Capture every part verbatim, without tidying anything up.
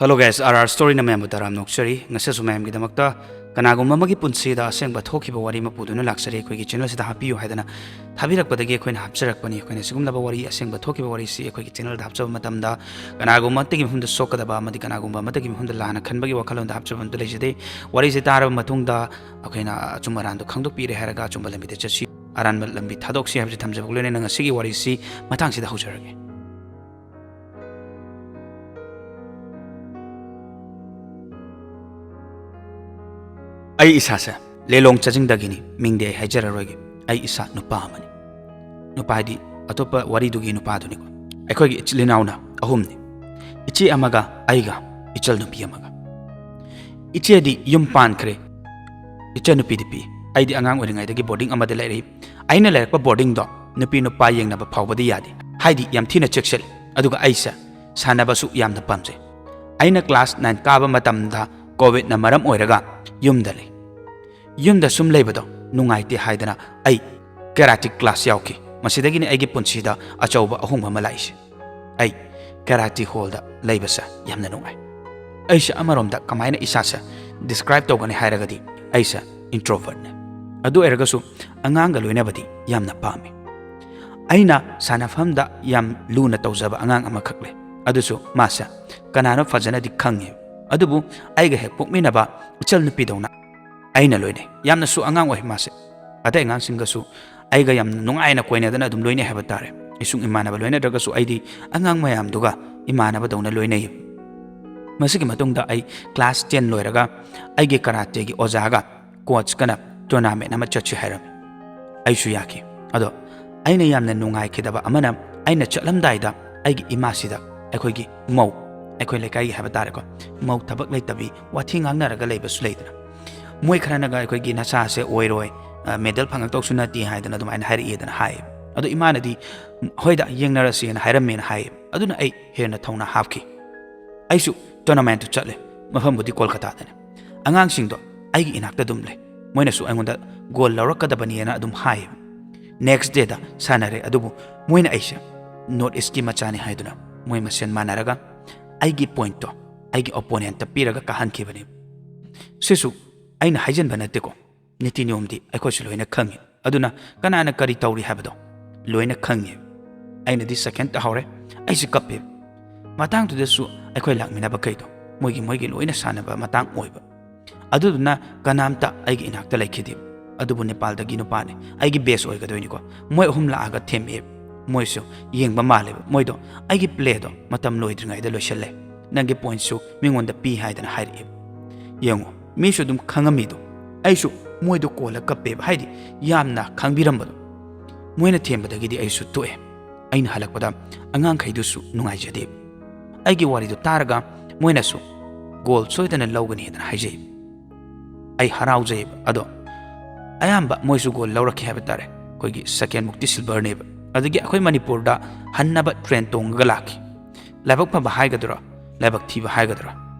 Hello guys, R R Storyꯅ ꯃꯌꯥꯝꯕꯨ ꯇꯔꯥꯝꯅ ꯑꯣꯛꯆꯔꯤ꯫ ꯉꯁꯤꯁꯨ ꯃꯌꯥꯝꯒꯤꯗꯃꯛꯇ ꯀꯅꯥꯒꯨꯝꯕ ꯑꯃꯒꯤ ꯄꯨꯟꯁꯤꯗ ꯑꯁꯦꯡꯕ ꯊꯣꯛꯈꯤꯕ ꯋꯥꯔꯤ ꯑꯃ ꯄꯨꯗꯨꯅ ꯂꯥꯛꯆꯔꯤ꯫ ꯑꯩꯈꯣꯏꯒꯤ channelꯁꯤꯗ ꯍꯥꯞꯄꯤꯌꯨ ꯍꯥꯏꯗꯅ ꯊꯥꯕꯤꯔꯛꯄꯗꯒꯤ ꯑꯩꯈꯣꯏꯅ ꯍꯥꯞꯆꯔꯛꯄꯅꯤ꯫ ꯑꯩꯈꯣꯏꯅ ꯁꯤꯒꯨꯝꯂꯕ ꯋꯥꯔꯤ, ꯑꯁꯦꯡꯕ ꯊꯣꯛꯈꯤꯕ ꯋꯥꯔꯤꯁꯤ ꯑꯩꯈꯣꯏꯒꯤ channelꯗ ꯍꯥꯞꯆꯕ ꯃꯇꯝꯗ ꯀꯅꯥꯒꯨꯝꯕ ꯑꯃꯠꯇꯒꯤ ꯃꯐꯝꯗ ꯁꯣꯛꯀꯗꯕ ꯑꯃꯗꯤ ꯀꯅꯥꯒꯨꯝꯕ ꯑꯃꯠꯇꯒꯤ ꯃꯐꯝꯗ ꯂꯥꯟꯅ ꯈꯟꯕꯒꯤ ꯋꯥꯈꯜꯂꯣꯟꯗ ꯍꯥꯞꯆꯕ ꯑꯃꯠꯇ ꯂꯩꯖꯗꯦ꯫ ꯋꯥꯔꯤꯁꯤ ꯇꯥꯔꯕ ꯃꯇꯨꯡꯗ ꯑꯩꯈꯣꯏꯅ ꯑꯆꯨꯝ ꯑꯔꯥꯟꯗꯣ ꯈꯪꯗꯣꯛꯄꯤꯔꯦ ꯍꯥꯏꯔꯒ ꯑꯆꯨꯝꯕ ꯂꯝꯕꯤꯗ ꯆꯠꯁꯤ, ꯑꯔꯥꯟꯕ ꯂꯝꯕꯤ ꯊꯥꯗꯣꯛꯁꯤ ꯍꯥꯏꯕꯁꯤ ꯊꯝꯖꯕꯒ ꯂꯣꯏꯅꯅ ꯉꯁꯤꯒꯤ ꯋꯥꯔꯤꯁꯤ ꯃꯇꯥꯡꯁꯤꯗ ꯍꯧꯖꯔꯒꯦ꯫ ꯑꯩ ꯏꯁꯥꯁꯦ ꯂꯦꯂꯣꯡ ꯆꯥꯖꯤꯡꯗꯒꯤꯅꯤ, ꯃꯤꯡꯗꯤ ꯑꯩ ꯍꯥꯏꯖꯔꯔꯣꯏꯒꯦ꯫ ꯑꯩ ꯏꯁꯥ ꯅꯨꯄꯥ ꯑꯃꯅꯤ꯫ ꯅꯨꯄꯥ ꯍꯥꯏꯗꯤ ꯑꯇꯣꯞꯄ ꯋꯥꯔꯤꯗꯨꯒꯤ ꯅꯨꯄꯥꯗꯨꯅꯤꯀꯣ꯫ ꯑꯩꯈꯣꯏꯒꯤ ꯏꯆꯤꯜ ꯏꯅꯥꯎꯅ ꯑꯍꯨꯝꯅꯤ, ꯏꯆꯦ ꯑꯃꯒ ꯑꯩꯒ ꯏꯆꯜ ꯅꯨꯄꯤ ꯑꯃꯒ꯫ ꯏꯆꯦꯗꯤ ꯌꯨꯝ ꯄꯥꯟꯈ꯭ꯔꯦ, ꯏꯆꯟꯅꯨꯄꯤꯗꯤ ꯄꯤ꯫ ꯑꯩꯗꯤ ꯑꯉꯥꯡ ꯑꯣꯏꯔꯤꯉꯩꯗꯒꯤ boarding ꯑꯃꯗ ꯂꯩꯔꯛꯏ꯫ ꯑꯩꯅ ꯂꯩꯔꯛꯄ boardingꯗꯣ ꯅꯨꯄꯤ ꯅꯨꯄꯥ ꯌꯦꯡꯅꯕ ꯐꯥꯎꯕꯗꯤ ꯌꯥꯗꯦ, ꯍꯥꯏꯗꯤ ꯌꯥꯝ ꯊꯤꯅ ꯆꯦꯛꯁꯤꯜꯂꯤ꯫ ꯑꯗꯨꯒ ꯑꯩꯁꯦ ꯁꯥꯟꯅꯕꯁꯨ ꯌꯥꯝꯅ ꯄꯥꯝꯖꯩ꯫ ꯑꯩꯅ class nine ꯀꯥꯕ ꯃꯇꯝꯗ COVIDꯅ ꯃꯔꯝ ꯑꯣꯏꯔꯒ ꯌꯨꯝꯗ ꯂꯩ꯫ ꯌꯨꯝꯗ ꯁꯨꯝ ꯂꯩꯕꯗꯣ ꯅꯨꯡꯉꯥꯏꯇꯦ ꯍꯥꯏꯗꯅ ꯑꯩ karate class ꯌꯥꯎꯈꯤ꯫ ꯃꯁꯤꯗꯒꯤꯅꯤ ꯑꯩꯒꯤ ꯄꯨꯟꯁꯤꯗ ꯑꯆꯧꯕ ꯑꯍꯣꯡꯕ ꯑꯃ ꯂꯥꯛꯏꯁꯦ꯫ ꯑꯩ karate hallꯗ ꯂꯩꯕꯁꯦ ꯌꯥꯝꯅ ꯅꯨꯡꯉꯥꯏ꯫ ꯑꯩꯁꯦ ꯑꯃꯔꯣꯝꯗ ꯀꯃꯥꯏꯅ ꯏꯁꯥꯁꯦ describe ꯇꯧꯒꯅꯤ ꯍꯥꯏꯔꯒꯗꯤ, ꯑꯩꯁꯦ introvertꯅꯦ꯫ ꯑꯗꯨ ꯑꯣꯏꯔꯒꯁꯨ ꯑꯉꯥꯡꯒ ꯂꯣꯏꯅꯕꯗꯤ ꯌꯥꯝꯅ ꯄꯥꯝꯃꯤ꯫ ꯑꯩꯅ ꯁꯥꯟꯅꯐꯝꯗ ꯌꯥꯝ ꯂꯨꯅ ꯇꯧꯖꯕ ꯑꯉꯥꯡ ꯑꯃꯈꯛ ꯂꯩ, ꯑꯗꯨꯁꯨ ꯃꯥꯁꯦ ꯀꯅꯥꯅꯣ ꯐꯖꯅꯗꯤ ꯈꯪꯉꯤ, ꯑꯗꯨꯕꯨ ꯑꯩꯒ ꯍꯦꯛ ꯄꯣꯛꯃꯤꯟꯅꯕ ꯏꯆꯜ ꯅꯨꯄꯤꯗꯧꯅ ꯑꯩꯅ ꯂꯣꯏꯅꯩ꯫ ꯌꯥꯝꯅꯁꯨ ꯑꯉꯥꯡ ꯑꯣꯏ ꯃꯥꯁꯦ꯫ ꯑꯇꯩ ꯑꯉꯥꯡꯁꯤꯡꯒꯁꯨ ꯑꯩꯒ ꯌꯥꯝꯅ ꯅꯨꯡꯉꯥꯏꯅ ꯀꯣꯏꯅꯗꯅ ꯑꯗꯨꯝ ꯂꯣꯏꯅꯩ ꯍꯥꯏꯕ ꯇꯥꯔꯦ꯫ ꯏꯁꯨꯡ ꯏꯃꯥꯟꯅꯕ ꯂꯣꯏꯅꯗ꯭ꯔꯒꯁꯨ ꯑꯩꯗꯤ ꯑꯉꯥꯡ ꯃꯌꯥꯝꯗꯨꯒ ꯏꯃꯥꯟꯅꯕꯗꯧꯅ ꯂꯣꯏꯅꯩ꯫ ꯃꯁꯤꯒꯤ ꯃꯇꯨꯡꯗ ꯑꯩ class ten ꯂꯣꯏꯔꯒ ꯑꯩꯒꯤ karateꯒꯤ ꯑꯣꯖꯥꯒ coachꯀꯅ tournament ꯑꯃ ꯆꯠꯁꯤ ꯍꯥꯏꯔꯝꯃꯤ꯫ ꯑꯩꯁꯨ ꯌꯥꯈꯤ꯫ ꯑꯗꯣ ꯑꯩꯅ ꯌꯥꯝꯅ ꯅꯨꯡꯉꯥꯏꯈꯤꯗꯕ ꯑꯃꯅ, ꯑꯩꯅ ꯆꯠꯂꯝꯗꯥꯏꯗ ꯑꯩꯒꯤ ꯏꯃꯥꯁꯤꯗ ꯑꯩꯈꯣꯏꯒꯤ ꯃꯧ, ꯑꯩꯈꯣꯏ ꯂꯩꯀꯥꯏꯒꯤ ꯍꯥꯏꯕ ꯇꯥꯔꯦꯀꯣ, ꯃꯧ ꯊꯕꯛ ꯂꯩꯇꯕꯤ ꯋꯥꯊꯤ ꯉꯥꯡꯅꯔꯒ ꯂꯩꯕꯁꯨ ꯂꯩꯗꯅ, ꯃꯣꯏ ꯈꯔꯅꯒ ꯑꯩꯈꯣꯏꯒꯤ "ꯅꯆꯥꯁꯦ ꯑꯣꯏꯔꯣꯏ, ꯑ, medal ꯐꯪꯉꯛꯇꯧꯁꯨ ꯅꯠꯇꯦ" ꯍꯥꯏꯗꯅ ꯑꯗꯨꯃꯥꯏꯅ ꯍꯥꯏꯔꯛꯑꯦꯗꯅ ꯍꯥꯏꯌꯦ꯫ ꯑꯗꯣ ꯏꯃꯥꯅꯗꯤ "ꯍꯣꯏꯗ, ꯌꯦꯡꯅꯔꯁꯦꯅ" ꯍꯥꯏꯔꯝꯃꯦꯅ ꯍꯥꯏꯌꯦ꯫ ꯑꯗꯨꯅ ꯑꯩ ꯍꯦꯟꯅ ꯊꯧꯅꯥ ꯍꯥꯞꯈꯤ꯫ ꯑꯩꯁꯨ tournamentꯇꯨ ꯆꯠꯂꯦ, ꯃꯐꯝꯕꯨꯗꯤ ꯀꯣꯜꯀꯇꯥꯗꯅꯦ꯫ ꯑꯉꯥꯡꯁꯤꯡꯗꯣ ꯑꯩꯒꯤ ꯏꯅꯥꯛꯇ ꯑꯗꯨꯝ ꯂꯩ, ꯃꯣꯏꯅꯁꯨ ꯑꯩꯉꯣꯟꯗ gold ꯂꯧꯔꯛꯀꯗꯕꯅꯤꯅ ꯑꯗꯨꯝ ꯍꯥꯏꯌꯦ꯫ Next dayꯗ ꯁꯥꯟꯅꯔꯦ, ꯑꯗꯨꯕꯨ ꯃꯣꯏꯅ ꯑꯩꯁꯦ North Eastꯀꯤ ꯃꯆꯥꯅꯤ ꯍꯥꯏꯗꯨꯅ ꯃꯣꯏ ꯃꯁꯦꯟ ꯃꯥꯟꯅꯔꯒ ꯑꯩꯒꯤ pointꯇꯣ ꯑꯩꯒꯤ ꯑꯣꯄꯣꯅꯦꯟꯠꯇ ꯄꯤꯔꯒ ꯀꯥꯍꯟꯈꯤꯕꯅꯤ꯫ ꯁꯤꯁꯨ ꯑꯩꯅ ꯍꯥꯏꯖꯟꯕ ꯅꯠꯇꯦꯀꯣ, ꯅꯤꯇꯤ ꯅꯤꯌꯣꯝꯗꯤ ꯑꯩꯈꯣꯏꯁꯨ ꯂꯣꯏꯅ ꯈꯪꯉꯤ꯫ ꯑꯗꯨꯅ ꯀꯅꯥꯅ ꯀꯔꯤ ꯇꯧꯔꯤ ꯍꯥꯏꯕꯗꯣ ꯂꯣꯏꯅ ꯈꯪꯉꯤ꯫ ꯑꯩꯅꯗꯤ ꯁꯦꯀꯦꯟ ꯇꯥꯍꯧꯔꯦ꯫ ꯑꯩꯁꯦ ꯀꯞꯄꯦ꯫ ꯃꯇꯥꯡꯗꯨꯗꯁꯨ ꯑꯩꯈꯣꯏ ꯂꯥꯛꯃꯤꯟꯅꯕꯈꯩꯗꯣ ꯃꯣꯏꯒꯤ ꯃꯣꯏꯒꯤ ꯂꯣꯏꯅ ꯁꯥꯟꯅꯕ ꯃꯇꯥꯡ ꯑꯣꯏꯕ꯫ ꯑꯗꯨꯗꯨꯅ ꯀꯅꯥꯝꯇ ꯑꯩꯒꯤ ꯏꯅꯥꯛꯇ ꯂꯩꯈꯤꯗꯦ꯫ ꯑꯗꯨꯕꯨ ꯅꯦꯄꯥꯜꯗꯒꯤ ꯅꯨꯄꯥꯅꯤ, ꯑꯩꯒꯤ ꯕꯦꯁ ꯑꯣꯏꯒꯗꯣꯏꯅꯤꯀꯣ꯫ ꯃꯣꯏ ꯑꯍꯨꯝ ꯂꯥꯛꯑꯒ ꯊꯦꯝꯃꯛꯑꯦ꯫ ꯃꯣꯏꯁꯨ ꯌꯦꯡꯕ ꯃꯥꯜꯂꯦꯕ꯫ ꯃꯣꯏꯗꯣ ꯑꯩꯒꯤ ꯄ꯭ꯂꯦꯗꯣ ꯃꯇꯝ ꯂꯣꯏꯗ꯭ꯔꯤꯉꯩꯗ ꯂꯣꯏꯁꯤꯜꯂꯦ꯫ ꯅꯪꯒꯤ ꯄꯣꯏꯟꯠꯁꯨ ꯃꯤꯉꯣꯟꯗ ꯄꯤ ꯍꯥꯏꯗꯅ ꯍꯥꯏꯔꯛꯑꯦꯕ꯫ ꯌꯦꯡꯉꯣ, ꯃꯤꯁꯨ ꯑꯗꯨꯝ ꯈꯪꯉꯝꯃꯤꯗꯣ꯫ ꯑꯩꯁꯨ ꯃꯣꯏꯗꯣ ꯀꯣꯜꯂ ꯀꯞꯄꯦꯕ, ꯍꯥꯏꯗꯤ ꯌꯥꯝꯅ ꯈꯪꯕꯤꯔꯝꯕꯗꯣ꯫ ꯃꯣꯏꯅ ꯊꯦꯝꯕꯗꯒꯤꯗꯤ ꯑꯩꯁꯨ ꯇꯣꯛꯑꯦ꯫ ꯑꯩꯅ ꯍꯜꯂꯛꯄꯗ ꯑꯉꯥꯡꯈꯩꯗꯨꯁꯨ ꯅꯨꯡꯉꯥꯏꯖꯗꯦ꯫ ꯑꯩꯒꯤ ꯋꯥꯔꯤꯗꯨ ꯇꯥꯔꯒ ꯃꯣꯏꯅꯁꯨ ꯒꯣꯜ ꯁꯣꯏꯗꯅ ꯂꯧꯒꯅꯤꯗꯅ ꯍꯥꯏꯖꯩ꯫ ꯑꯩ ꯍꯔꯥꯎꯖꯩꯕ꯫ ꯑꯗꯣ ꯑꯌꯥꯝꯕ ꯃꯣꯏꯁꯨ ꯒꯣꯜ ꯂꯧꯔꯛꯈꯤ ꯍꯥꯏꯕ ꯇꯥꯔꯦ꯫ ꯑꯩꯈꯣꯏꯒꯤ ꯁꯦꯀꯦꯟꯃꯨꯛꯇꯤ ꯁꯤꯜꯚꯔꯅꯦꯕ꯫ ꯑꯗꯒꯤ ꯑꯩꯈꯣꯏ ꯃꯅꯤꯄꯨꯔꯗ ꯍꯟꯅꯕ ꯇ꯭ꯔꯦꯟ ꯇꯣꯡꯉꯒ ꯂꯥꯛꯈꯤ꯫ ꯂꯥꯏꯕꯛ ꯐꯕ ꯍꯥꯏꯒꯗ꯭ꯔꯥ, ꯂꯥꯏꯕꯛ ꯊꯤꯕ ꯍꯥꯏꯒꯗ꯭ꯔꯥ,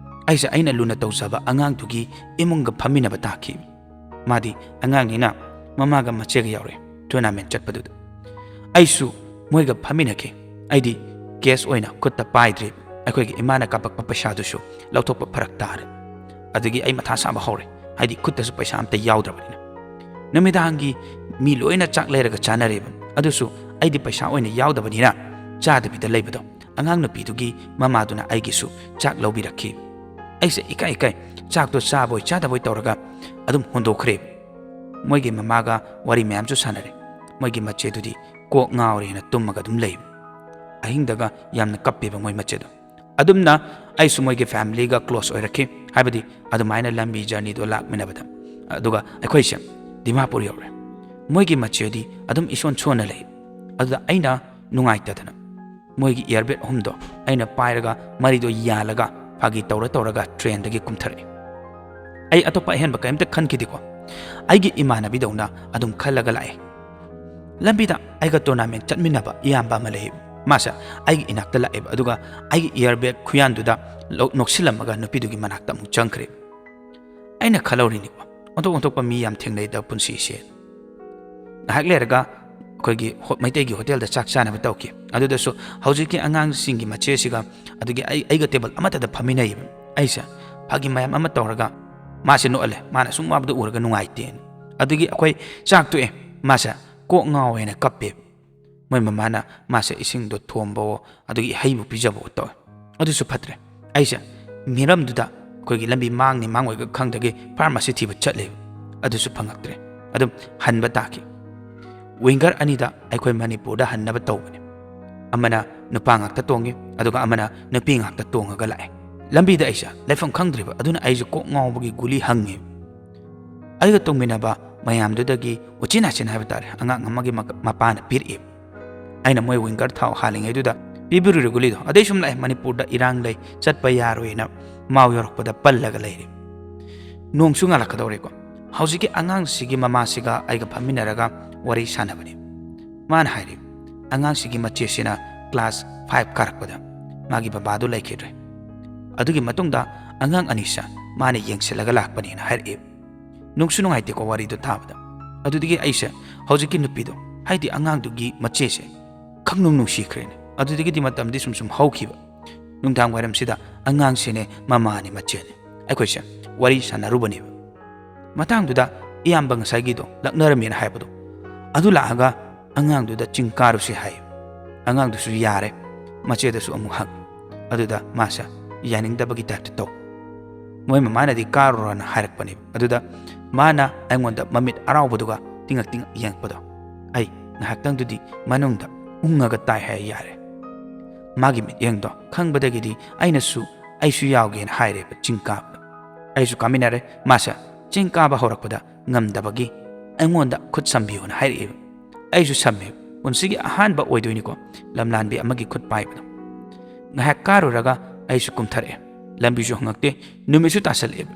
ꯑꯩꯁꯦ ꯑꯩꯅ ꯂꯨꯅ ꯇꯧꯖꯕ ꯑꯉꯥꯡꯗꯨꯒꯤ ꯏꯃꯨꯡꯒ ꯐꯝꯃꯤꯟꯅꯕ ꯇꯥꯈꯤ꯫ ꯃꯥꯗꯤ ꯑꯉꯥꯡꯅꯤꯅ ꯃꯃꯥꯒ ꯃꯆꯦꯒ ꯌꯥꯎꯔꯦ ꯇꯣꯔꯅꯥꯃꯦꯟ ꯆꯠꯄꯗꯨꯗ꯫ ꯑꯩꯁꯨ ꯃꯣꯏꯒ ꯐꯝꯃꯤꯟꯅꯈꯤ꯫ ꯑꯩꯗꯤ ꯀꯦꯁ ꯑꯣꯏꯅ ꯈꯨꯠꯇ ꯄꯥꯏꯗ꯭ꯔꯦ꯫ ꯑꯩꯈꯣꯏꯒꯤ ꯏꯃꯥꯅ ꯀꯥꯞꯄꯛꯄ ꯄꯩꯁꯥꯗꯨꯁꯨ ꯂꯧꯊꯣꯛꯄ ꯐꯔꯛ ꯇꯥꯔꯦ꯫ ꯑꯗꯒꯤ ꯑꯩ ꯃꯊꯥ ꯁꯥꯕ ꯍꯧꯔꯦ, ꯍꯥꯏꯗꯤ ꯈꯨꯠꯇꯁꯨ ꯄꯩꯁꯥ ꯑꯝꯇ ꯌꯥꯎꯗ꯭ꯔꯕꯅꯤꯅ꯫ ꯅꯨꯃꯤꯗꯥꯡꯒꯤ ꯃꯤ ꯂꯣꯏꯅ ꯆꯥꯛ ꯂꯩꯔꯒ ꯆꯥꯅꯔꯦꯕ꯫ ꯑꯗꯨꯁꯨ ꯑꯩꯗꯤ ꯄꯩꯁꯥ ꯑꯣꯏꯅ ꯌꯥꯎꯗꯕꯅꯤꯅ ꯆꯥꯗꯕꯤꯗ ꯂꯩꯕꯗꯣ꯫ ꯑꯉꯥꯡ ꯅꯨꯄꯤꯗꯨꯒꯤ ꯃꯃꯥꯗꯨꯅ ꯑꯩꯒꯤꯁꯨ ꯆꯥꯛ ꯂꯧꯕꯤꯔꯛꯈꯤ꯫ ꯑꯩꯁꯦ ꯏꯀꯥꯏ ꯏꯀꯥꯏ ꯆꯥꯛꯇꯣ ꯆꯥꯕꯣꯏ ꯆꯥꯗꯕꯣꯏ ꯇꯧꯔꯒ ꯑꯗꯨꯝ ꯍꯨꯟꯗꯣꯛꯈ꯭ꯔꯦ꯫ ꯃꯣꯏꯒꯤ ꯃꯃꯥꯒ ꯋꯥꯔꯤ ꯃꯌꯥꯝꯁꯨ ꯁꯥꯟꯅꯔꯦ꯫ ꯃꯣꯏꯒꯤ ꯃꯆꯦꯗꯨꯗꯤ ꯀꯣꯛ ꯉꯥꯎꯔꯦꯅ ꯇꯨꯝꯃꯒ ꯑꯗꯨꯝ ꯂꯩ꯫ ꯑꯍꯤꯡꯗꯒ ꯌꯥꯝꯅ ꯀꯞꯄꯦꯕ ꯃꯣꯏ ꯃꯆꯦꯗꯣ꯫ ꯑꯗꯨꯝꯅ ꯑꯩꯁꯨ ꯃꯣꯏꯒꯤ ꯐꯦꯃꯤꯂꯤꯒ ꯀ꯭ꯂꯣꯁ ꯑꯣꯏꯔꯛꯈꯤ, ꯍꯥꯏꯕꯗꯤ ꯑꯗꯨꯃꯥꯏꯅ ꯂꯝꯕꯤ ꯖꯔꯅꯤꯗꯣ ꯂꯥꯛꯃꯤꯟꯅꯕꯗ꯫ ꯑꯗꯨꯒ ꯑꯩꯈꯣꯏꯁꯦ ꯗꯤꯃꯥꯄꯨꯔ ꯌꯧꯔꯦ꯫ ꯃꯣꯏꯒꯤ ꯃꯆꯦꯗꯤ ꯑꯗꯨꯝ ꯏꯁꯣꯟ ꯁꯣꯟꯅ ꯂꯩ꯫ ꯑꯗꯨꯗ ꯑꯩꯅ ꯅꯨꯡꯉꯥꯏꯇꯗꯅ ꯃꯣꯏꯒꯤ ꯏꯌꯥꯔꯕꯦꯒ ꯑꯍꯨꯝꯗꯣ ꯑꯩꯅ ꯄꯥꯏꯔꯒ ꯃꯔꯤꯗꯣ ꯌꯥꯜꯂꯒ ꯐꯥꯒꯤ ꯇꯧꯔ ꯇꯧꯔꯒ ꯇ꯭ꯔꯦꯟꯗꯒꯤ ꯀꯨꯝꯊꯔꯛꯑꯦ꯫ ꯑꯩ ꯑꯇꯣꯞꯄ ꯑꯍꯦꯟꯕ ꯀꯔꯤꯝꯇ ꯈꯟꯈꯤꯗꯦꯀꯣ꯫ ꯑꯩꯒꯤ ꯏꯃꯥꯟꯅꯕꯤꯗꯧꯅ ꯑꯗꯨꯝ ꯈꯜꯂꯒ ꯂꯥꯛꯑꯦ꯫ ꯂꯝꯕꯤꯗ ꯑꯩꯒ ꯇꯣꯔꯅꯥꯃꯦꯟ ꯆꯠꯃꯤꯟꯅꯕ ꯏꯌꯥꯝꯕ ꯑꯃ ꯂꯩ꯫ ꯃꯥꯁꯦ ꯑꯩꯒꯤ ꯏꯅꯥꯛꯇ ꯂꯥꯛꯑꯦꯕ, ꯑꯗꯨꯒ ꯑꯩꯒꯤ ꯏꯌꯥꯔꯕꯦꯒ ꯈꯨꯌꯥꯟꯗꯨꯗ ꯂꯧ-, ꯅꯣꯛꯁꯤꯜꯂꯝꯃꯒ ꯅꯨꯄꯤꯗꯨꯒꯤ ꯃꯅꯥꯛꯇ ꯑꯃꯨꯛ ꯆꯪꯈ꯭ꯔꯦ꯫ ꯑꯩꯅ ꯈꯜꯍꯧꯔꯤꯅꯤꯀꯣ, ꯑꯣꯟꯊꯣꯛ ꯑꯣꯟꯊꯣꯛꯄ ꯃꯤ ꯌꯥꯝ ꯊꯦꯡꯅꯩꯗ ꯄꯨꯟꯁꯤꯁꯦ꯫ ꯉꯥꯏꯍꯥꯛ ꯂꯩꯔꯒ ꯑꯩꯈꯣꯏꯒꯤ ꯍꯣ-, ꯃꯩꯇꯩꯒꯤ ꯍꯣꯇꯦꯜꯗ ꯆꯥꯛ ꯆꯥꯅꯕ ꯇꯧꯈꯤ꯫ ꯑꯗꯨꯗꯁꯨ ꯍꯧꯖꯤꯛꯀꯤ ꯑꯉꯥꯡꯁꯤꯡꯒꯤ ꯃꯆꯦꯁꯤꯒ ꯑꯗꯨꯒꯤ ꯑꯩ, ꯑꯩꯒ ꯇꯦꯕꯜ ꯑꯃꯠꯇꯗ ꯐꯝꯃꯤꯟꯅꯩꯌꯦꯕ꯫ ꯑꯩꯁꯦ ꯐꯥꯒꯤ ꯃꯌꯥꯝ ꯑꯃ ꯇꯧꯔꯒ ꯃꯥꯁꯦ ꯅꯣꯛꯍꯜꯂꯦ, ꯃꯥꯅ ꯁꯨꯝ ꯋꯥꯕꯗꯣ ꯎꯔꯒ ꯅꯨꯡꯉꯥꯏꯇꯦꯅ꯫ ꯑꯗꯨꯒꯤ ꯑꯩꯈꯣꯏ ꯆꯥꯛ ꯇꯣꯛꯑꯦ, ꯃꯥꯁꯦ ꯀꯣꯛ ꯉꯥꯎꯋꯦꯅ ꯀꯞꯄꯦ꯫ ꯃꯣꯏ ꯃꯃꯥꯅ ꯃꯥꯁꯦ ꯏꯁꯤꯡꯗꯣ ꯊꯣꯝꯕꯋꯣ, ꯑꯗꯨꯒꯤ ꯍꯩꯕꯨ ꯄꯤꯖꯕꯋꯣ ꯇꯧꯋꯦ꯫ ꯑꯗꯨꯁꯨ ꯐꯠꯇ꯭ꯔꯦ꯫ ꯑꯩꯁꯦ ꯃꯤꯔꯝꯗꯨꯗ ꯑꯩꯈꯣꯏꯒꯤ ꯂꯝꯕꯤ ꯃꯥꯡꯅꯤ ꯃꯥꯡꯉꯣꯏꯒ ꯈꯪꯗꯒꯤ ꯐꯥꯔꯃꯥꯁꯤ ꯊꯤꯕ ꯆꯠꯂꯦ꯫ ꯑꯗꯨꯁꯨ ꯐꯪꯉꯛꯇ꯭ꯔꯦ꯫ ꯑꯗꯨꯝ ꯍꯟꯕ ꯇꯥꯈꯤ꯫ ꯋꯤꯡꯒꯔ ꯑꯅꯤꯗ ꯑꯩꯈꯣꯏ ꯃꯅꯤꯄꯨꯔꯗ ꯍꯟꯅꯕ ꯇꯧꯕꯅꯦ꯫ ꯑꯃꯅ ꯅꯨꯄꯥ ꯉꯥꯛꯇ ꯇꯣꯡꯉꯤ, ꯑꯗꯨꯒ ꯑꯃꯅ ꯅꯨꯄꯤ ꯉꯥꯛꯇ ꯇꯣꯡꯉꯒ ꯂꯥꯛꯑꯦ꯫ ꯂꯝꯕꯤꯗ ꯑꯩꯁꯦ ꯂꯩꯐꯝ ꯈꯪꯗ꯭ꯔꯤꯕ, ꯑꯗꯨꯅ ꯑꯩꯁꯦ ꯀꯣꯛ ꯉꯥꯎꯕꯒꯤ ꯒꯨꯂꯤ ꯍꯪꯉꯦ꯫ ꯑꯩꯒ ꯇꯣꯡꯃꯤꯟꯅꯕ ꯃꯌꯥꯝꯗꯨꯗꯒꯤ ꯎꯆꯤꯟ ꯅꯥꯆꯤꯟ ꯍꯥꯏꯕ ꯇꯥꯔꯦ, ꯑꯉꯥꯡ ꯑꯃꯒꯤ ꯃ-, ꯃꯄꯥꯅ ꯄꯤꯔꯛꯑꯦ꯫ ꯑꯩꯅ ꯃꯣꯏ ꯋꯤꯡꯒꯔ ꯊꯥꯎ ꯍꯥꯜꯂꯤꯉꯩꯗꯨꯗ ꯄꯤꯕꯤꯔꯨꯔꯦ ꯒꯨꯂꯤꯗꯣ꯫ ꯑꯗꯩ ꯁꯨꯝ ꯂꯥꯛꯑꯦ, ꯃꯅꯤꯄꯨꯔꯗ ꯏꯔꯥꯡ ꯂꯩ, ꯆꯠꯄ ꯌꯥꯔꯣꯏꯅ ꯃꯥꯎ ꯌꯧꯔꯛꯄꯗ ꯄꯜꯂꯒ ꯂꯩꯔꯦ꯫ ꯅꯣꯡꯁꯨ ꯉꯥꯜꯂꯛꯀꯗꯧꯔꯦꯀꯣ꯫ ꯍꯧꯖꯤꯛꯀꯤ ꯑꯉꯥꯡꯁꯤꯒꯤ ꯃꯃꯥꯁꯤꯒ ꯑꯩꯒ ꯐꯝꯃꯤꯟꯅꯔꯒ ꯋꯥꯔꯤ ꯁꯥꯟꯅꯕꯅꯤ꯫ ꯃꯥꯅ ꯍꯥꯏꯔꯤ, ꯑꯉꯥꯡꯁꯤꯒꯤ ꯃꯆꯦꯁꯤꯅ ꯀ꯭ꯂꯥꯁ ꯐꯥꯏꯚ ꯀꯥꯔꯛꯄꯗ ꯃꯥꯒꯤ ꯕꯕꯥꯗꯨ ꯂꯩꯈꯤꯗ꯭ꯔꯦ꯫ ꯑꯗꯨꯒꯤ ꯃꯇꯨꯡꯗ ꯑꯉꯥꯡ ꯑꯅꯤꯁꯦ ꯃꯥꯅ ꯌꯦꯡꯁꯤꯜꯂꯒ ꯂꯥꯛꯄꯅꯦꯅ ꯍꯥꯏꯔꯛꯑꯦ꯫ ꯅꯨꯡꯁꯨ ꯅꯨꯡꯉꯥꯏꯇꯦꯀꯣ ꯋꯥꯔꯤꯗꯣ ꯇꯥꯕꯗ꯫ ꯑꯗꯨꯗꯒꯤ ꯑꯩꯁꯦ ꯍꯧꯖꯤꯛꯀꯤ ꯅꯨꯄꯤꯗꯣ, ꯍꯥꯏꯗꯤ ꯑꯉꯥꯡꯗꯨꯒꯤ ꯃꯆꯦꯁꯦ, ꯈꯪꯅꯨꯡ ꯅꯨꯡꯁꯤꯈ꯭ꯔꯦꯅꯦ꯫ ꯑꯗꯨꯗꯒꯤꯗꯤ ꯃꯇꯝꯗꯤ ꯁꯨꯝ ꯁꯨꯝ ꯍꯧꯈꯤꯕ꯫ ꯅꯨꯡꯗꯥꯡ ꯋꯥꯏꯔꯝꯁꯤꯗ ꯑꯉꯥꯡꯁꯤꯅꯦ ꯃꯃꯥꯅꯦ ꯃꯆꯦꯅꯦ ꯑꯩꯈꯣꯏꯁꯦ ꯋꯥꯔꯤ ꯁꯥꯟꯅꯔꯨꯕꯅꯦꯕ꯫ ꯃꯇꯥꯡꯗꯨꯗ ꯏꯌꯥꯝꯕ ꯉꯁꯥꯏꯒꯤꯗꯣ ꯂꯥꯛꯅꯔꯝꯃꯦꯅ ꯍꯥꯏꯕꯗꯣ, ꯑꯗꯨ ꯂꯥꯛꯑꯒ ꯑꯉꯥꯡꯗꯨꯗ ꯆꯤꯡ ꯀꯥꯔꯨꯁꯤ ꯍꯥꯏ꯫ ꯑꯉꯥꯡꯗꯨꯁꯨ ꯌꯥꯔꯦ, ꯃꯆꯦꯗꯁꯨ ꯑꯃꯨꯛ ꯍꯪ꯫ ꯑꯗꯨꯗ ꯃꯥꯁꯦ ꯌꯥꯅꯤꯡꯗꯕꯒꯤ ꯇꯥꯏꯞꯇ ꯇꯧ꯫ ꯃꯣꯏ ꯃꯃꯥꯅꯗꯤ ꯀꯥꯔꯨꯔꯣꯅ ꯍꯥꯏꯔꯛꯄꯅꯦꯕ꯫ ꯑꯗꯨꯗ ꯃꯥꯅ ꯑꯩꯉꯣꯟꯗ ꯃꯃꯤꯠ ꯑꯔꯥꯎꯕꯗꯨꯒ ꯇꯤꯡꯉꯛ ꯇꯤꯡꯉꯛ ꯌꯦꯡꯉꯛꯄꯗꯣ, ꯑꯩ ꯉꯥꯏꯍꯥꯛꯇꯪꯗꯨꯗꯤ ꯃꯅꯨꯡꯗ ꯎꯪꯉꯒ ꯇꯥꯏ ꯍꯥꯏ ꯌꯥꯔꯦ꯫ ꯃꯥꯒꯤ ꯃꯤꯠꯌꯦꯡꯗꯣ ꯈꯪꯕꯗꯒꯤꯗꯤ ꯑꯩꯅꯁꯨ, ꯑꯩꯁꯨ ꯌꯥꯎꯒꯦꯅ ꯍꯥꯏꯔꯦꯕ ꯆꯤꯡ ꯀꯥꯕꯗ꯫ ꯑꯩꯁꯨ ꯀꯥꯃꯤꯟꯅꯔꯦ꯫ ꯃꯥꯁꯦ ꯆꯤꯡ ꯀꯥꯕ ꯍꯧꯔꯛꯄꯗ ꯉꯝꯗꯕꯒꯤ ꯑꯩꯉꯣꯟꯗ ꯈꯨꯠ ꯁꯝꯕꯤꯌꯣꯅ ꯍꯥꯏꯔꯛꯑꯦꯕ꯫ ꯑꯩꯁꯨ ꯁꯝꯃꯦ꯫ ꯄꯨꯟꯁꯤꯒꯤ ꯑꯍꯥꯟꯕ ꯑꯣꯏꯗꯣꯏꯅꯤꯀꯣ ꯂꯝꯂꯥꯟꯕꯤ ꯑꯃꯒꯤ ꯈꯨꯠ ꯄꯥꯏꯕꯗꯣ꯫ ꯉꯥꯏꯍꯥꯛ ꯀꯥꯔꯨꯔꯒ ꯑꯩꯁꯨ ꯀꯨꯝꯊꯔꯛꯑꯦ꯫ ꯂꯝꯕꯤꯁꯨ ꯍꯪꯉꯛꯇꯦ, ꯅꯨꯃꯤꯠꯁꯨ ꯇꯥꯁꯜꯂꯛꯑꯦꯕ꯫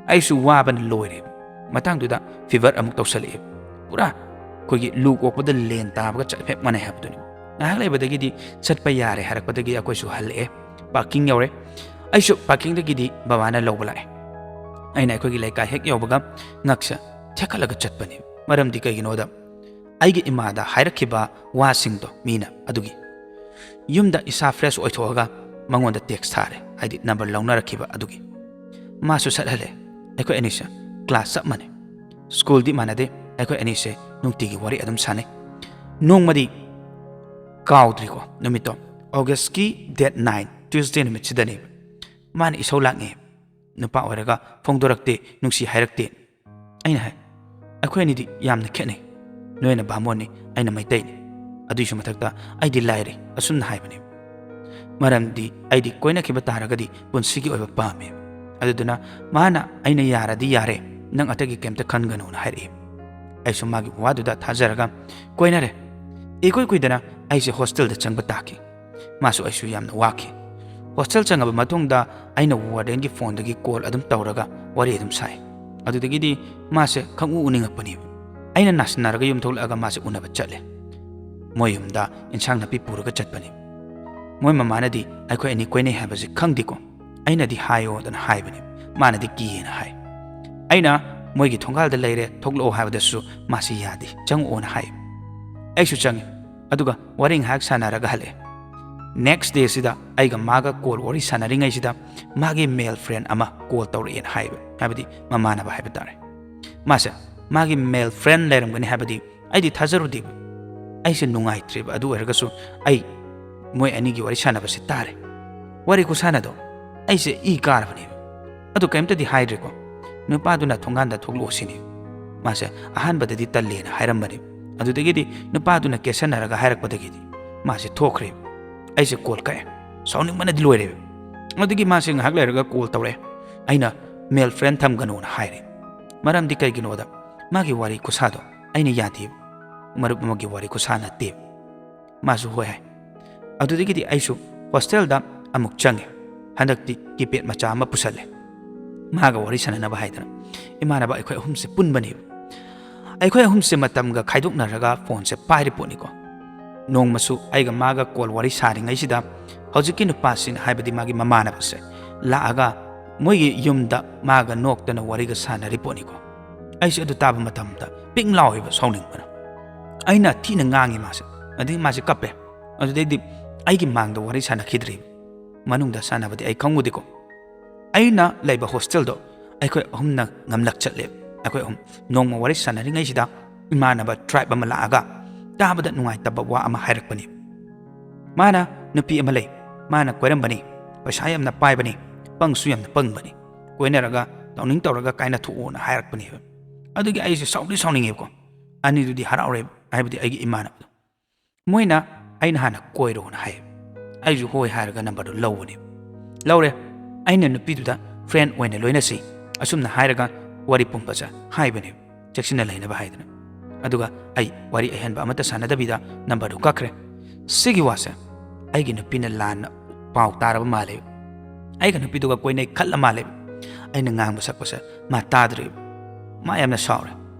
ꯑꯩꯁꯨ ꯋꯥꯕꯅ ꯂꯣꯏꯔꯦꯕ꯫ ꯃꯇꯥꯡꯗꯨꯗ ꯐꯤꯚꯔ ꯑꯃꯨꯛ ꯇꯧꯁꯜꯂꯛꯑꯦꯕ꯫ ꯄꯨꯔꯥ ꯑꯩꯈꯣꯏꯒꯤ ꯂꯨ ꯀꯣꯛꯄꯗ ꯂꯦꯟ ꯇꯥꯕꯒ ꯆꯠ ꯍꯦꯛ ꯃꯥꯟꯅꯩ ꯍꯥꯏꯕꯗꯨꯅꯤ꯫ ꯉꯥꯏꯍꯥꯛ ꯂꯩꯕꯗꯒꯤꯗꯤ ꯆꯠꯄ ꯌꯥꯔꯦ ꯍꯥꯏꯔꯛꯄꯗꯒꯤ ꯑꯩꯈꯣꯏꯁꯨ ꯍꯜꯂꯛꯑꯦ꯫ ꯄꯥꯔꯀꯤꯡ ꯌꯧꯔꯦ꯫ ꯑꯩꯁꯨ ꯄꯥꯔꯀꯤꯡꯗꯒꯤꯗꯤ ꯕꯕꯥꯅ ꯂꯧꯕ ꯂꯥꯛꯑꯦ꯫ ꯑꯩꯅ ꯑꯩꯈꯣꯏꯒꯤ ꯂꯩꯀꯥꯏ ꯍꯦꯛ ꯌꯧꯕꯒ ꯉꯛꯁꯦ ꯊꯦꯛꯀꯠꯂꯒ ꯆꯠꯄꯅꯦ꯫ ꯃꯔꯝꯗꯤ ꯀꯩꯒꯤꯅꯣꯗ ꯑꯩꯒꯤ ꯏꯃꯥꯗ ꯍꯥꯏꯔꯛꯈꯤꯕ ꯋꯥꯁꯤꯡꯗꯣ ꯃꯤꯅ ꯑꯗꯨꯒꯤ꯫ ꯌꯨꯝꯗ ꯏꯁꯥ fresh ꯑꯣꯏꯊꯣꯛꯑꯒ ꯃꯉꯣꯟꯗ text ꯊꯥꯔꯦ, ꯍꯥꯏꯗꯤ number ꯂꯧꯅꯔꯛꯈꯤꯕ ꯑꯗꯨꯒꯤ꯫ ꯃꯥꯁꯨ ꯁꯠꯍꯜꯂꯦ꯫ ꯑꯩꯈꯣꯏ ꯑꯅꯤꯁꯦ class ꯆꯞ ꯃꯥꯟꯅꯩ, schoolꯗꯤ ꯃꯥꯟꯅꯗꯦ꯫ ꯑꯩꯈꯣꯏ ꯑꯅꯤꯁꯦ ꯅꯨꯡꯇꯤꯒꯤ ꯋꯥꯔꯤ ꯑꯗꯨꯝ ꯁꯥꯟꯅꯩ꯫ ꯅꯣꯡꯃꯗꯤ ꯀꯥꯎꯗ꯭ꯔꯤꯀꯣ, ꯅꯨꯃꯤꯠꯇꯣ Augustꯀꯤ date nine, Tuesday ꯅꯨꯃꯤꯠꯁꯤꯗꯅꯦꯕ꯫ ꯃꯥꯅ ꯏꯁꯧ ꯂꯥꯡꯉꯦ, ꯅꯨꯄꯥ ꯑꯣꯏꯔꯒ ꯐꯣꯡꯗꯣꯔꯛꯇꯦ, ꯅꯨꯡꯁꯤ ꯍꯥꯏꯔꯛꯇꯦ꯫ ꯑꯩꯅ ꯍꯥꯏ, "ꯑꯩꯈꯣꯏ ꯑꯅꯤꯗꯤ ꯌꯥꯝꯅ ꯈꯦꯠꯅꯩ, ꯅꯣꯏꯅ ꯕꯥꯃꯣꯟꯅꯤ, ꯑꯩꯅ ꯃꯩꯇꯩꯅꯤ, ꯑꯗꯨꯏꯁꯨ ꯃꯊꯛꯇ ꯑꯩꯗꯤ ꯂꯥꯏꯔꯩ" ꯑꯁꯨꯝꯅ ꯍꯥꯏꯕꯅꯦ꯫ ꯃꯔꯝꯗꯤ ꯑꯩꯗꯤ ꯀꯣꯏꯅꯈꯤꯕ ꯇꯥꯔꯒꯗꯤ ꯄꯨꯟꯁꯤꯒꯤ ꯑꯣꯏꯕ ꯄꯥꯝꯃꯦ꯫ ꯑꯗꯨꯗꯨꯅ ꯃꯥꯅ "ꯑꯩꯅ ꯌꯥꯔꯗꯤ ꯌꯥꯔꯦ, ꯅꯪ ꯑꯇꯩꯒꯤ ꯀꯩꯝꯇ ꯈꯟꯒꯅꯨꯅ" ꯍꯥꯏꯔꯛꯏ꯫ ꯑꯩꯁꯨ ꯃꯥꯒꯤ ꯋꯥꯗꯨꯗ ꯊꯥꯖꯔꯒ ꯀꯣꯏꯅꯔꯦ꯫ ꯏꯀꯨꯏ ꯀꯨꯏꯗꯅ ꯑꯩꯁꯦ hostelꯗ ꯆꯪꯕ ꯇꯥꯈꯤ꯫ ꯃꯥꯁꯨ ꯑꯩꯁꯨ ꯌꯥꯝꯅ ꯋꯥꯈꯤ꯫ Hostel ꯆꯪꯉꯕ ꯃꯇꯨꯡꯗ ꯑꯩꯅ wardenꯒꯤ phoneꯗꯒꯤ call ꯑꯗꯨꯝ ꯇꯧꯔꯒ ꯋꯥꯔꯤ ꯑꯗꯨꯝ ꯁꯥꯏ꯫ ꯑꯗꯨꯗꯒꯤꯗꯤ ꯃꯥꯁꯦ ꯈꯪꯎ ꯎꯅꯤꯡꯉꯛꯄꯅꯦꯕ꯫ ꯑꯩꯅ ꯅꯥꯁꯤꯟꯅꯔꯒ ꯌꯨꯝ ꯊꯣꯛꯂꯛꯑꯒ ꯃꯥꯁꯦ ꯎꯅꯕ ꯆꯠꯂꯦ꯫ ꯃꯣꯏ ꯌꯨꯝꯗ ꯏꯟꯁꯥꯡ ꯅꯥꯄꯤ ꯄꯨꯔꯒ ꯆꯠꯄꯅꯦ꯫ ꯃꯣꯏ ꯃꯃꯥꯅꯗꯤ ꯑꯩꯈꯣꯏ ꯑꯅꯤ ꯀꯣꯏꯅꯩ ꯍꯥꯏꯕꯁꯦ ꯈꯪꯗꯦꯀꯣ, ꯑꯩꯅꯗꯤ ꯍꯥꯏꯌꯣꯗꯅ ꯍꯥꯏꯕꯅꯦ, ꯃꯥꯅꯗꯤ ꯀꯤꯌꯦꯅ ꯍꯥꯏ꯫ ꯑꯩꯅ "ꯃꯣꯏꯒꯤ ꯊꯣꯡꯒꯥꯜꯗ ꯂꯩꯔꯦ, ꯊꯣꯛꯂꯛꯑꯣ" ꯍꯥꯏꯕꯗꯁꯨ ꯃꯥꯁꯤ "ꯌꯥꯗꯦ, ꯆꯪꯉꯛꯑꯣꯅ" ꯍꯥꯏ꯫ ꯑꯩꯁꯨ ꯆꯪꯉꯦ, ꯑꯗꯨꯒ ꯋꯥꯔꯤ ꯉꯥꯏꯍꯥꯛ ꯁꯥꯟꯅꯔꯒ ꯍꯜꯂꯛꯑꯦ꯫ Next dayꯁꯤꯗ ꯑꯩꯒ ꯃꯥꯒ call ꯋꯥꯔꯤ ꯁꯥꯟꯅꯔꯤꯉꯩꯁꯤꯗ ꯃꯥꯒꯤ male friend ꯑꯃ call ꯇꯧꯔꯛꯑꯦꯅ ꯍꯥꯏꯕ, ꯍꯥꯏꯕꯗꯤ ꯃꯃꯥꯟꯅꯕ ꯍꯥꯏꯕ ꯇꯥꯔꯦ꯫ ꯃꯥꯁꯦ ꯃꯥꯒꯤ male friend ꯂꯩꯔꯝꯒꯅꯤ, ꯍꯥꯏꯕꯗꯤ ꯑꯩꯗꯤ ꯊꯥꯖꯔꯨꯗꯦꯕ꯫ ꯑꯩꯁꯦ ꯅꯨꯡꯉꯥꯏꯇ꯭ꯔꯦꯕ, ꯑꯗꯨ ꯑꯣꯏꯔꯒꯁꯨ ꯑꯩ ꯃꯣꯏ ꯑꯅꯤꯒꯤ ꯋꯥꯔꯤ ꯁꯥꯟꯅꯕꯁꯦ ꯇꯥꯔꯦ꯫ ꯋꯥꯔꯤ ꯈꯨꯁꯥꯟꯅꯗꯣ ꯑꯩꯁꯦ ꯏ ꯀꯥꯔꯕꯅꯦꯕ꯫ ꯑꯗꯨ ꯀꯩꯝꯇꯗꯤ ꯍꯥꯏꯗ꯭ꯔꯦꯀꯣ꯫ ꯅꯨꯄꯥꯗꯨꯅ ꯊꯣꯡꯒꯥꯟꯗ ꯊꯣꯛꯂꯛꯑꯣ ꯁꯤꯅꯤ꯫ ꯃꯥꯁꯦ ꯑꯍꯥꯟꯕꯗꯗꯤ ꯇꯜꯂꯦꯅ ꯍꯥꯏꯔꯝꯕꯅꯦ꯫ ꯑꯗꯨꯗꯒꯤꯗꯤ ꯅꯨꯄꯥꯗꯨꯅ ꯀꯦꯁꯟꯅꯔꯒ ꯍꯥꯏꯔꯛꯄꯗꯒꯤꯗꯤ ꯃꯥꯁꯦ ꯊꯣꯛꯈ꯭ꯔꯦ꯫ ꯑꯩꯁꯦ call ꯀꯛꯑꯦ꯫ ꯁꯥꯎꯅꯤꯡꯕꯅꯗꯤ ꯂꯣꯏꯔꯦꯕ꯫ ꯑꯗꯨꯗꯒꯤ ꯃꯥꯁꯦ ꯉꯥꯏꯍꯥꯛ ꯂꯩꯔꯒ call ꯇꯧꯔꯛꯑꯦ꯫ ꯑꯩꯅ male friend ꯊꯝꯒꯅꯣꯅ ꯍꯥꯏꯔꯦ꯫ ꯃꯔꯝꯗꯤ ꯀꯩꯒꯤꯅꯣꯗ ꯃꯥꯒꯤ ꯋꯥꯔꯤ ꯈꯨꯁꯥꯗꯣ ꯑꯩꯅ ꯌꯥꯗꯦꯕ꯫ ꯃꯔꯨꯞ ꯑꯃꯒꯤ ꯋꯥꯔꯤ ꯈꯨꯁꯥ ꯅꯠꯇꯦꯕ꯫ ꯃꯥꯁꯨ ꯍꯣꯏ ꯍꯥꯏ꯫ ꯑꯗꯨꯗꯒꯤꯗꯤ ꯑꯩꯁꯨ hostelꯗ ꯑꯃꯨꯛ ꯆꯪꯉꯦ꯫ ꯍꯟꯗꯛꯇꯤ keypad ꯃꯆꯥ ꯑꯃ ꯄꯨꯁꯜꯂꯦ꯫ ꯃꯥꯒ ꯋꯥꯔꯤ ꯁꯥꯟꯅꯅꯕ ꯍꯥꯏꯗꯅ꯫ ꯏꯃꯥꯟꯅꯕ ꯑꯩꯈꯣꯏ ꯑꯍꯨꯝꯁꯦ ꯄꯨꯟꯕꯅꯦꯕ꯫ ꯑꯩꯈꯣꯏ ꯑꯍꯨꯝꯁꯦ ꯃꯇꯝꯒ ꯈꯥꯏꯗꯣꯛꯅꯔꯒ phoneꯁꯦ ꯄꯥꯏꯔꯤ ꯄꯣꯠꯅꯤꯀꯣ꯫ ꯅꯣꯡꯃꯁꯨ ꯑꯩꯒ ꯃꯥꯒ call ꯋꯥꯔꯤ ꯁꯥꯔꯤꯉꯩꯁꯤꯗ ꯍꯧꯖꯤꯛꯀꯤ ꯅꯨꯄꯥꯁꯤꯅ, ꯍꯥꯏꯕꯗꯤ ꯃꯥꯒꯤ ꯃꯃꯥꯟꯅꯕꯁꯦ, ꯂꯥꯛꯑꯒ ꯃꯣꯏꯒꯤ ꯌꯨꯝꯗ ꯃꯥꯒ ꯅꯣꯛꯇꯅ ꯋꯥꯔꯤꯒ ꯁꯥꯟꯅꯔꯤ ꯄꯣꯠꯅꯤꯀꯣ꯫ ꯑꯩꯁꯦ ꯑꯗꯨ ꯇꯥꯕ ꯃꯇꯝꯗ ꯄꯤꯡ ꯂꯥꯎꯋꯦꯕ ꯁꯥꯎꯅꯤꯡꯕꯅ꯫ ꯑꯩꯅ ꯊꯤꯅ ꯉꯥꯡꯉꯤ ꯃꯥꯁꯦ꯫ ꯑꯗꯒꯤ ꯃꯥꯁꯦ ꯀꯞꯄꯦ꯫ ꯑꯗꯨꯗꯩꯗꯤ ꯑꯩꯒꯤ ꯃꯥꯡꯗ ꯋꯥꯔꯤ ꯁꯥꯟꯅꯈꯤꯗ꯭ꯔꯤ꯫ ꯃꯅꯨꯡꯗ ꯁꯥꯟꯅꯕꯗꯤ ꯑꯩ ꯈꯪꯉꯨꯗꯦꯀꯣ꯫ ꯑꯩꯅ ꯂꯩꯕ ꯍꯣꯁꯇꯦꯜꯗꯣ ꯑꯩꯈꯣꯏ ꯑꯍꯨꯝꯅ ꯉꯝꯂꯛ ꯆꯠꯂꯦ꯫ ꯑꯩꯈꯣꯏ ꯑꯍꯨꯝ ꯅꯣꯡꯃ ꯋꯥꯔꯤ ꯁꯥꯟꯅꯔꯤꯉꯩꯁꯤꯗ ꯏꯃꯥꯟꯅꯕ ꯇ꯭ꯔꯥꯏꯕ ꯑꯃ ꯂꯥꯛꯑꯒ ꯇꯥꯕꯗ ꯅꯨꯡꯉꯥꯏꯇꯕ ꯋꯥ ꯑꯃ ꯍꯥꯏꯔꯛꯄꯅꯤ꯫ ꯃꯥꯅ ꯅꯨꯄꯤ ꯑꯃ ꯂꯩ, ꯃꯥꯅ ꯀꯣꯏꯔꯝꯕꯅꯤ, ꯄꯩꯁꯥ ꯌꯥꯝꯅ ꯄꯥꯏꯕꯅꯤ, ꯄꯪꯁꯨ ꯌꯥꯝꯅ ꯄꯪꯕꯅꯤ, ꯀꯣꯏꯅꯔꯒ ꯇꯧꯅꯤꯡ ꯇꯧꯔꯒ ꯀꯥꯏꯅꯊꯣꯛꯑꯣꯅ ꯍꯥꯏꯔꯛꯄꯅꯦꯕ꯫ ꯑꯗꯨꯒꯤ ꯑꯩꯁꯦ ꯁꯥꯎꯗꯤ ꯁꯥꯎꯅꯤꯡꯉꯦꯕꯀꯣ꯫ ꯑꯅꯤꯗꯨꯗꯤ ꯍꯔꯥꯎꯔꯦ, ꯍꯥꯏꯕꯗꯤ ꯑꯩꯒꯤ ꯏꯃꯥꯟꯅꯕꯗꯣ꯫ ꯃꯣꯏꯅ ꯑꯩꯅ ꯍꯥꯟꯅ ꯀꯣꯏꯔꯣꯅ ꯍꯥꯏ꯫ ꯑꯩꯁꯨ ꯍꯣꯏ ꯍꯥꯏꯔꯒ ꯅꯝꯕꯔꯗꯨ ꯂꯧꯕꯅꯦ꯫ ꯂꯧꯔꯦ꯫ ꯑꯩꯅ ꯅꯨꯄꯤꯗꯨꯗ ꯐ꯭ꯔꯦꯟ ꯑꯣꯏꯅ ꯂꯣꯏꯅꯁꯤ ꯑꯁꯨꯝꯅ ꯍꯥꯏꯔꯒ ꯋꯥꯔꯤ ꯄꯨꯝꯕꯁꯦ ꯍꯥꯏꯕꯅꯦ, ꯆꯦꯛꯁꯤꯟꯅ ꯂꯩꯅꯕ ꯍꯥꯏꯗꯅ꯫ ꯑꯗꯨꯒ ꯑꯩ ꯋꯥꯔꯤ ꯑꯍꯦꯟꯕ ꯑꯃꯠꯇ ꯁꯥꯟꯅꯗꯕꯤꯗ ꯅꯝꯕꯔꯗꯨ ꯀꯛꯈ꯭ꯔꯦ꯫ ꯁꯤꯒꯤ ꯋꯥꯁꯦ ꯑꯩꯒꯤ ꯅꯨꯄꯤꯅ ꯂꯥꯟꯅ ꯄꯥꯎ ꯇꯥꯔꯕ ꯃꯥꯜꯂꯦ꯫ ꯑꯩꯒ ꯅꯨꯄꯤꯗꯨꯒ ꯀꯣꯏꯅꯩ ꯈꯜꯂ ꯃꯥꯜꯂꯦ꯫ ꯑꯩꯅ ꯉꯥꯡꯕ ꯁꯛꯄꯁꯦ ꯃꯥ ꯇꯥꯗ꯭ꯔꯦ꯫ ꯃꯥ ꯌꯥꯝꯅ ꯁꯥꯎꯔꯦ꯫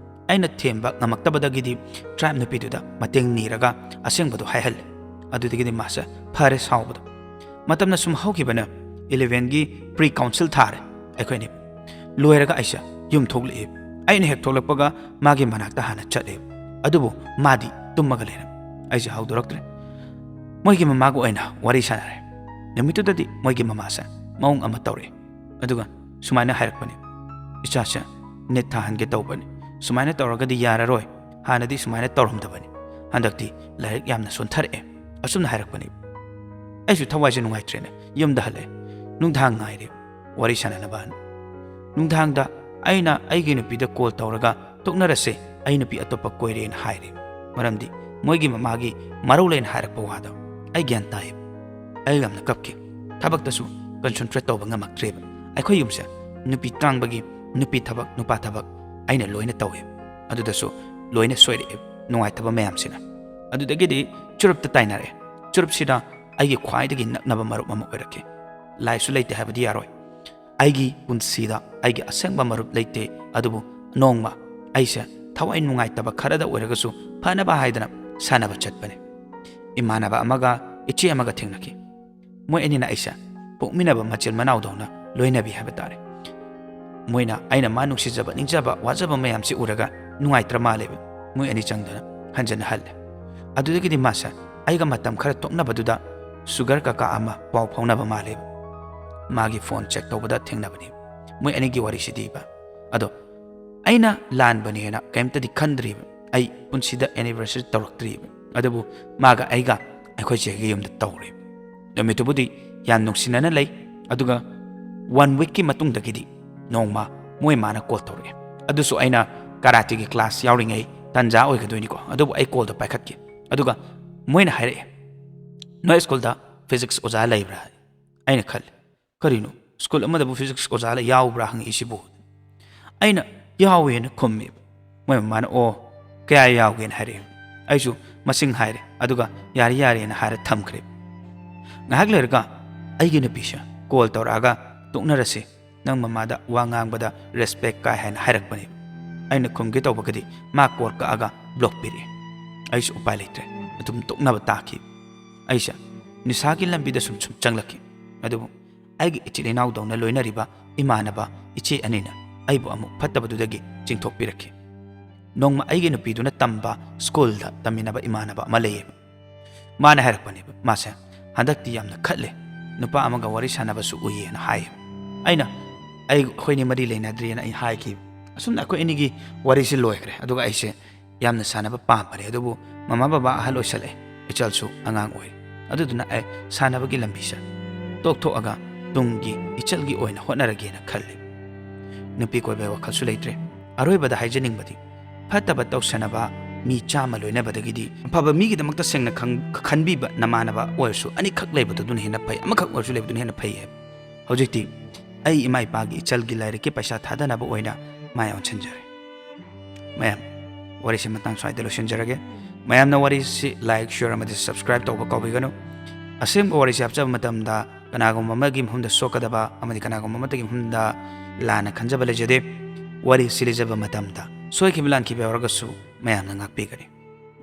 ꯑꯩꯅ ꯊꯦꯝꯕ ꯉꯝꯃꯛꯇꯕꯗꯒꯤꯗꯤ ꯇ꯭ꯔꯥꯏꯕ ꯅꯨꯄꯤꯗꯨꯗ ꯃꯇꯦꯡ ꯅꯤꯔꯒ ꯑꯁꯦꯡꯕꯗꯣ ꯍꯥꯏꯍꯜꯂꯦ꯫ ꯑꯗꯨꯗꯒꯤꯗꯤ ꯃꯥꯁꯦ ꯐꯔꯦ ꯁꯥꯎꯕꯗꯣ꯫ ꯃꯇꯝꯅ ꯁꯨꯝ ꯍꯧꯈꯤꯕꯅ ꯏꯂꯦꯚꯦꯟꯒꯤ ꯄ꯭ꯔꯤ ꯀꯥꯎꯟꯁꯤꯜ ꯊꯥꯔꯦ ꯑꯩꯈꯣꯏꯅꯤ꯫ ꯂꯣꯏꯔꯒ ꯑꯩꯁꯦ ꯌꯨꯝ ꯊꯣꯛꯂꯛꯏ꯫ ꯑꯩꯅ ꯍꯦꯛ ꯊꯣꯛꯂꯛꯄꯒ ꯃꯥꯒꯤ ꯃꯅꯥꯛꯇ ꯍꯥꯟꯅ ꯆꯠꯂꯦ꯫ ꯑꯗꯨꯕꯨ ꯃꯥꯗꯤ ꯇꯨꯝꯃꯒ ꯂꯩꯔꯝꯃꯤ꯫ ꯑꯩꯁꯦ ꯍꯧꯗꯣꯔꯛꯇ꯭ꯔꯦ꯫ ꯃꯣꯏꯒꯤ ꯃꯃꯥꯒ ꯑꯣꯏꯅ ꯋꯥꯔꯤ ꯁꯥꯟꯅꯔꯦ꯫ ꯅꯨꯃꯤꯠꯇꯨꯗꯗꯤ ꯃꯣꯏꯒꯤ ꯃꯃꯥꯁꯦ ꯃꯑꯣꯡ ꯑꯃ ꯇꯧꯔꯦ꯫ ꯑꯗꯨꯒ ꯁꯨꯃꯥꯏꯅ ꯍꯥꯏꯔꯛꯄꯅꯦ, "ꯏꯆꯥꯁꯦ ꯅꯤꯠ ꯊꯥꯍꯟꯒꯦ ꯇꯧꯕꯅꯤ, ꯁꯨꯃꯥꯏꯅ ꯇꯧꯔꯒꯗꯤ ꯌꯥꯔꯔꯣꯏ, ꯍꯥꯟꯅꯗꯤ ꯁꯨꯃꯥꯏꯅ ꯇꯧꯔꯝꯗꯕꯅꯤ, ꯍꯟꯗꯛꯇꯤ ꯂꯥꯏꯔꯤꯛ ꯌꯥꯝꯅ ꯁꯣꯟꯊꯔꯛꯑꯦ", ꯑꯁꯨꯝꯅ ꯍꯥꯏꯔꯛꯄꯅꯦ꯫ ꯑꯩꯁꯨ ꯊꯋꯥꯏꯁꯦ ꯅꯨꯡꯉꯥꯏꯇ꯭ꯔꯦꯅꯦ, ꯌꯨꯝꯗ ꯍꯜꯂꯦ꯫ ꯅꯨꯡꯗꯥꯡ ꯉꯥꯏꯔꯦ ꯋꯥꯔꯤ ꯁꯥꯟꯅꯅꯕ꯫ ꯅꯨꯡꯗꯥꯡꯗ ꯑꯩꯅ ꯑꯩꯒꯤ ꯅꯨꯄꯤꯗ ꯀꯣꯜ ꯇꯧꯔꯒ, "ꯇꯣꯛꯅꯔꯁꯦ, ꯑꯩ ꯅꯨꯄꯤ ꯑꯇꯣꯞꯄ ꯀꯣꯏꯔꯦꯅ" ꯍꯥꯏꯔꯦ꯫ ꯃꯔꯝꯗꯤ ꯃꯣꯏꯒꯤ ꯃꯃꯥꯒꯤ ꯃꯔꯧ ꯂꯩꯅ ꯍꯥꯏꯔꯛꯄ ꯋꯥꯗꯣ ꯑꯩ ꯒ꯭ꯌꯥꯟ ꯇꯥꯏ꯫ ꯑꯩ ꯌꯥꯝꯅ ꯀꯞꯈꯤ꯫ ꯊꯕꯛꯇꯁꯨ ꯀꯟꯁꯦꯟꯇ꯭ꯔꯦꯠ ꯇꯧꯕ ꯉꯝꯃꯛꯇ꯭ꯔꯦꯕ꯫ ꯑꯩꯈꯣꯏ ꯌꯨꯝꯁꯦ ꯅꯨꯄꯤ ꯇꯥꯡꯕꯒꯤ ꯅꯨꯄꯤ ꯊꯕꯛ, ꯅꯨꯄꯥ ꯊꯕꯛ ꯑꯩꯅ ꯂꯣꯏꯅ ꯇꯧꯋꯦ꯫ ꯑꯗꯨꯗꯁꯨ ꯂꯣꯏꯅ ꯁꯣꯏꯔꯛꯑꯦ, ꯅꯨꯡꯉꯥꯏꯇꯕ ꯃꯌꯥꯝꯁꯤꯅ꯫ ꯑꯗꯨꯗꯒꯤꯗꯤ ꯆꯨꯔꯨꯞꯇ ꯇꯥꯏꯅꯔꯛꯑꯦ꯫ ꯆꯨꯔꯨꯞꯁꯤꯅ ꯑꯩꯒꯤ ꯈ꯭ꯋꯥꯏꯗꯒꯤ ꯅꯛꯅꯕ ꯃꯔꯨꯞ ꯑꯃ ꯑꯣꯏꯔꯛꯈꯤ꯫ ꯂꯥꯏꯁꯨ ꯂꯩꯇꯦ ꯍꯥꯏꯕꯗꯤ ꯌꯥꯔꯣꯏ꯫ ꯑꯩꯒꯤ ꯄꯨꯟꯁꯤꯗ ꯑꯩꯒꯤ ꯑꯁꯦꯡꯕ ꯃꯔꯨꯞ ꯂꯩꯇꯦ, ꯑꯗꯨꯕꯨ ꯅꯣꯡꯃ ꯑꯩꯁꯦ ꯊꯋꯥꯏ ꯅꯨꯡꯉꯥꯏꯇꯕ ꯈꯔꯗ ꯑꯣꯏꯔꯒꯁꯨ ꯐꯅꯕ ꯍꯥꯏꯗꯅ ꯁꯥꯟꯅꯕ ꯆꯠꯄꯅꯦ꯫ ꯏꯃꯥꯟꯅꯕ ꯑꯃꯒ ꯏꯆꯦ ꯑꯃꯒ ꯊꯦꯡꯅꯈꯤ꯫ ꯃꯣꯏ ꯑꯅꯤꯅ ꯑꯩꯁꯦ ꯄꯣꯛꯃꯤꯟꯅꯕ ꯃꯆꯤꯟ ꯃꯅꯥꯎꯗꯧꯅ ꯂꯣꯏꯅꯕꯤ ꯍꯥꯏꯕ ꯇꯥꯔꯦ꯫ ꯃꯣꯏꯅ ꯑꯩꯅ ꯃꯥ ꯅꯨꯡꯁꯤꯖꯕ, ꯅꯤꯡꯖꯕ, ꯋꯥꯖꯕ ꯃꯌꯥꯝꯁꯤ ꯎꯔꯒ ꯅꯨꯡꯉꯥꯏꯇ꯭ꯔ ꯃꯥꯜꯂꯦꯕ꯫ ꯃꯣꯏ ꯑꯅꯤ ꯆꯪꯗꯨꯅ ꯍꯟꯖꯟꯅ ꯍꯜꯂꯦ꯫ ꯑꯗꯨꯗꯒꯤꯗꯤ ꯃꯥꯁꯦ ꯑꯩꯒ ꯃꯇꯝ ꯈꯔ ꯇꯣꯛꯅꯕꯗꯨꯗ ꯁꯨꯒꯔ ꯀꯀꯥ ꯑꯃ ꯄꯥꯎ ꯐꯥꯎꯅꯕ ꯃꯥꯜꯂꯦ꯫ ꯃꯥꯒꯤ ꯐꯣꯟ ꯆꯦꯛ ꯇꯧꯕꯗ ꯊꯦꯡꯅꯕꯅꯤ꯫ ꯃꯣꯏ ꯑꯅꯤꯒꯤ ꯋꯥꯔꯤꯁꯤꯗꯤꯕ꯫ ꯑꯗꯣ ꯑꯩꯅ ꯂꯥꯟꯕꯅꯦꯅ ꯀꯩꯝꯇꯗꯤ ꯈꯟꯗ꯭ꯔꯤꯕ꯫ ꯑꯩ ꯄꯨꯟꯁꯤꯗ ꯑꯦꯅꯤꯚꯔꯁꯔꯤ ꯇꯧꯔꯛꯇ꯭ꯔꯤꯕ꯫ ꯑꯗꯨꯕꯨ ꯃꯥꯒ ꯑꯩꯒ ꯑꯩꯈꯣꯏ ꯆꯦꯒꯤ ꯌꯨꯝꯗ ꯇꯧꯔꯦ꯫ ꯅꯨꯃꯤꯠꯇꯨꯕꯨꯗꯤ ꯌꯥꯝ ꯅꯨꯡꯁꯤꯅꯅ ꯂꯩ꯫ ꯑꯗꯨꯒ ꯋꯥꯟ ꯋꯤꯛꯀꯤ ꯃꯇꯨꯡꯗꯒꯤꯗꯤ ꯅꯣꯡꯃ ꯃꯣꯏ ꯃꯥꯅ ꯀꯣꯜ ꯇꯧꯔꯛꯑꯦ꯫ ꯑꯗꯨꯁꯨ ꯑꯩꯅ ꯀꯔꯥꯇꯤꯒꯤ ꯀ꯭ꯂꯥꯁ ꯌꯥꯎꯔꯤꯉꯩ ꯇꯥꯟꯖꯥ ꯑꯣꯏꯒꯗꯣꯏꯅꯤꯀꯣ꯫ ꯑꯗꯨꯕꯨ ꯑꯩ ꯀꯣꯜꯗꯣ ꯄꯥꯏꯈꯠꯀꯦ꯫ ꯑꯗꯨꯒ ꯃꯣꯏꯅ ꯍꯥꯏꯔꯛꯑꯦ, "ꯅꯣꯏ ꯁ꯭ꯀꯨꯜꯗ ꯐꯤꯖꯤꯛꯁ ꯑꯣꯖꯥ ꯂꯩꯕ꯭ꯔꯥ?" ꯑꯩꯅ ꯈꯜꯂꯦ, "ꯀꯔꯤꯅꯣ, ꯁ꯭ꯀꯨꯜ ꯑꯃꯗꯕꯨ ꯐꯤꯖꯤꯛꯁ ꯑꯣꯖꯥ ꯂꯩ-, ꯌꯥꯎꯕ꯭ꯔꯥ ꯍꯪꯉꯛꯏꯁꯤꯕꯨ?" ꯑꯩꯅ "ꯌꯥꯎꯋꯦꯅ" ꯈꯨꯝꯃꯦꯕ꯫ ꯃꯣꯏ ꯃꯃꯥꯅ "ꯑꯣ, ꯀꯌꯥ ꯌꯥꯎꯒꯦꯅ" ꯍꯥꯏꯔꯛꯑꯦ꯫ ꯑꯩꯁꯨ ꯃꯁꯤꯡ ꯍꯥꯏꯔꯦ, ꯑꯗꯨꯒ "ꯌꯥꯔꯦ, ꯌꯥꯔꯦꯅ" ꯍꯥꯏꯔ ꯊꯝꯈ꯭ꯔꯦ꯫ ꯉꯥꯏꯍꯥꯛ ꯂꯩꯔꯒ ꯑꯩꯒꯤ ꯅꯨꯄꯤꯁꯦ ꯀꯣꯜ ꯇꯧꯔꯛꯑꯒ "ꯇꯣꯛꯅꯔꯁꯦ, ꯅꯪ ꯃꯃꯥꯗ ꯋꯥ ꯉꯥꯡꯕꯗ ꯔꯦꯁꯄꯦꯛ ꯀꯥꯏ" ꯍꯥꯏꯅ ꯍꯥꯏꯔꯛꯄꯅꯦꯕ꯫ ꯑꯩꯅ ꯈꯨꯝꯒꯦ ꯇꯧꯕꯒꯗꯤ ꯃꯥ ꯀꯣꯜ ꯀꯛꯑꯒ ꯕ꯭ꯂꯣꯛ ꯄꯤꯔꯛꯑꯦ꯫ ꯑꯩꯁꯨ ꯎꯄꯥꯏ ꯂꯩꯇ꯭ꯔꯦ, ꯑꯗꯨꯝ ꯇꯣꯛꯅꯕ ꯇꯥꯈꯤ꯫ ꯑꯩꯁꯦ ꯅꯤꯁꯥꯒꯤ ꯂꯝꯕꯤꯗ ꯁꯨꯝ ꯁꯨꯝ ꯆꯪꯂꯛꯈꯤ꯫ ꯑꯗꯨꯕꯨ ꯑꯩꯒꯤ ꯏꯆꯤꯜ ꯏꯅꯥꯎꯗꯧꯅ ꯂꯣꯏꯅꯔꯤꯕ ꯏꯃꯥꯟꯅꯕ ꯏꯆꯦ ꯑꯅꯤꯅ ꯑꯩꯕꯨ ꯑꯃꯨꯛ ꯐꯠꯇꯕꯗꯨꯗꯒꯤ ꯆꯤꯡꯊꯣꯛꯄꯤꯔꯛꯈꯤ꯫ ꯅꯣꯡꯃ ꯑꯩꯒꯤ ꯅꯨꯄꯤꯗꯨꯅ ꯇꯝꯕ ꯁ꯭ꯀꯨꯜꯗ ꯇꯝꯃꯤꯟꯅꯕ ꯏꯃꯥꯟꯅꯕ ꯑꯃ ꯂꯩꯌꯦꯕ꯫ ꯃꯥꯅ ꯍꯥꯏꯔꯛꯄꯅꯦꯕ, ꯃꯥꯁꯦ ꯍꯟꯗꯛꯇꯤ ꯌꯥꯝꯅ ꯈꯠꯂꯦ, ꯅꯨꯄꯥ ꯑꯃꯒ ꯋꯥꯔꯤ ꯁꯥꯟꯅꯕꯁꯨ ꯎꯏꯌꯦꯅ ꯍꯥꯏꯌꯦꯕ꯫ ꯑꯩꯅ "ꯑꯩ, ꯑꯩꯈꯣꯏꯅꯤ ꯃꯔꯤ ꯂꯩꯅꯗ꯭ꯔꯤꯅ" ꯑꯩ ꯍꯥꯏꯈꯤꯕ꯫ ꯑꯁꯨꯝꯅ ꯑꯩꯈꯣꯏ ꯑꯅꯤꯒꯤ ꯋꯥꯔꯤꯁꯦ ꯂꯣꯏꯈ꯭ꯔꯦ꯫ ꯑꯗꯨꯒ ꯑꯩꯁꯦ ꯌꯥꯝꯅ ꯁꯥꯟꯅꯕ ꯄꯥꯝꯕꯅꯦ, ꯑꯗꯨꯕꯨ ꯃꯃꯥ ꯕꯕꯥ ꯑꯍꯜ ꯑꯣꯏꯁꯜꯂꯛꯑꯦ, ꯏꯆꯜꯁꯨ ꯑꯉꯥꯡ ꯑꯣꯏꯔꯤ꯫ ꯑꯗꯨꯗꯨꯅ ꯑꯩ ꯁꯥꯟꯅꯕꯒꯤ ꯂꯝꯕꯤꯁꯦ ꯇꯣꯛꯊꯣꯛꯑꯒ ꯇꯨꯡꯒꯤ ꯏꯆꯜꯒꯤ ꯑꯣꯏꯅ ꯍꯣꯠꯅꯔꯒꯦꯅ ꯈꯜꯂꯤ꯫ ꯅꯨꯄꯤ ꯀꯣꯏꯕꯒꯤ ꯋꯥꯈꯜꯁꯨ ꯂꯩꯇ꯭ꯔꯦ꯫ ꯑꯔꯣꯏꯕꯗ ꯍꯥꯏꯖꯅꯤꯡꯕꯗꯤ, ꯐꯠꯇꯕ ꯇꯧꯁꯟꯅꯕ ꯃꯤ ꯆꯥꯝꯃ ꯂꯣꯏꯅꯕꯗꯒꯤꯗꯤ ꯑꯐꯕ ꯃꯤꯒꯤꯗꯃꯛꯇ ꯁꯦꯡꯅ ꯈꯪ-, ꯈꯟꯕꯤꯕ ꯅꯃꯥꯟꯅꯕ ꯑꯣꯏꯔꯁꯨ ꯑꯅꯤꯈꯛ ꯂꯩꯕꯗꯨꯗꯨꯅ ꯍꯦꯟꯅ ꯐꯩ, ꯑꯃꯈꯛ ꯑꯣꯏꯔꯁꯨ ꯂꯩꯕꯗꯨꯅ ꯍꯦꯟꯅ ꯐꯩ ꯍꯥꯏꯕ꯫ ꯍꯧꯖꯤꯛꯇꯤ ꯑꯩ ꯏꯃꯥ ꯏꯄꯥꯒꯤ ꯏꯆꯜꯒꯤ ꯂꯥꯏꯔꯤꯛꯀꯤ ꯄꯩꯁꯥ ꯊꯥꯗꯅꯕ ꯑꯣꯏꯅ ꯃꯥꯏ ꯑꯣꯟꯁꯤꯟꯖꯔꯦ꯫ ꯃꯌꯥꯝ, ꯋꯥꯔꯤꯁꯦ ꯃꯇꯥꯡ ꯁ꯭ꯋꯥꯏꯗ ꯂꯣꯏꯁꯤꯟꯖꯔꯒꯦ꯫ ꯃꯌꯥꯝꯅ ꯋꯥꯔꯤꯁꯤ like, share ꯑꯃꯗꯤ subscribe ꯇꯧꯕ ꯀꯥꯎꯕꯤꯒꯅꯨ꯫ ꯑꯁꯦꯡꯕ ꯋꯥꯔꯤꯁꯤ ꯍꯥꯞꯆꯕ ꯃꯇꯝꯗ ꯀꯅꯥꯒꯨꯝꯕ ꯑꯃꯒꯤ ꯃꯐꯝꯗ ꯁꯣꯛꯀꯗꯕ ꯑꯃꯗꯤ ꯀꯅꯥꯒꯨꯝꯕ ꯑꯃꯠꯇꯒꯤ ꯃꯐꯝꯗ ꯂꯥꯟꯅ ꯈꯟꯖꯕ ꯂꯩꯖꯗꯦ꯫ ꯋꯥꯔꯤꯁꯤ ꯂꯤꯖꯕ ꯃꯇꯝꯗ ꯁꯣꯏꯈꯤꯕ ꯂꯥꯟꯈꯤꯕ ꯌꯥꯎꯔꯒꯁꯨ ꯃꯌꯥꯝꯅ ꯉꯥꯛꯄꯤꯒꯅꯤ꯫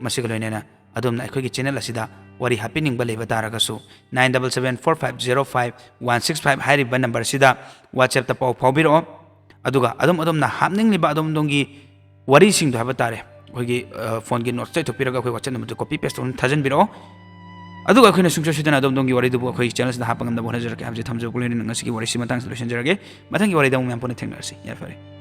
ꯃꯁꯤꯒ ꯂꯣꯏꯅꯅ ꯑꯗꯣꯝꯅ ꯑꯩꯈꯣꯏꯒꯤ channel ꯑꯁꯤꯗ ꯋꯥꯔꯤ ꯍꯥꯞꯄꯤꯅꯤꯡꯕ ꯂꯩꯕ ꯇꯥꯔꯒꯁꯨ nine double seven four five zero five one six five ꯍꯥꯏꯔꯤꯕ number ꯑꯁꯤꯗ WhatsApp-ꯇ ꯄꯥꯎ ꯐꯥꯎꯕꯤꯔꯛꯑꯣ꯫ ꯑꯗꯨꯒ ꯑꯗꯨꯝ ꯑꯗꯣꯝꯅ ꯍꯥꯞꯅꯤꯡꯂꯤꯕ ꯑꯗꯣꯝ ꯑꯗꯣꯝꯒꯤ ꯋꯥꯔꯤꯁꯤꯡꯗꯣ ꯍꯥꯏꯕ ꯇꯥꯔꯦ, ꯑꯩꯈꯣꯏꯒꯤ ꯐꯣꯟꯒꯤ ꯅꯣꯠꯁꯇ ꯏꯊꯣꯛꯄꯤꯔꯒ ꯑꯩꯈꯣꯏ WhatsApp ꯅꯝꯕꯔꯗ ꯀꯣꯄꯤ ꯄꯦꯁ ꯇꯧꯗꯨꯅ ꯊꯥꯖꯤꯟꯕꯤꯔꯛꯑꯣ꯫ ꯑꯗꯨꯒ ꯑꯩꯈꯣꯏꯅ ꯁꯨꯡꯁꯣꯏ ꯁꯣꯏꯗꯅ ꯑꯗꯣꯝ ꯑꯗꯣꯝꯒꯤ ꯋꯥꯔꯤꯗꯨꯕꯨ ꯑꯩꯈꯣꯏ ꯆꯦꯅꯦꯜꯁꯤꯗ ꯍꯥꯞꯄ ꯉꯝꯅꯕ ꯍꯣꯠꯅꯖꯔꯛꯀꯦ ꯍꯥꯏꯕꯁꯤ ꯊꯝꯖꯕ ꯂꯣꯏꯅꯅ ꯉꯁꯤꯒꯤ ꯋꯥꯔꯤꯁꯤ ꯃꯇꯥꯡꯁꯤꯗ ꯂꯣꯏꯁꯤꯟꯖꯔꯒꯦ꯫ ꯃꯊꯪꯒꯤ ꯋꯥꯔꯤꯗ ꯑꯃꯨꯛ ꯃꯌꯥꯝ ꯄꯨꯟꯅ ꯊꯦꯡꯅꯔꯁꯤ꯫ ꯌꯥꯏꯐꯔꯦ꯫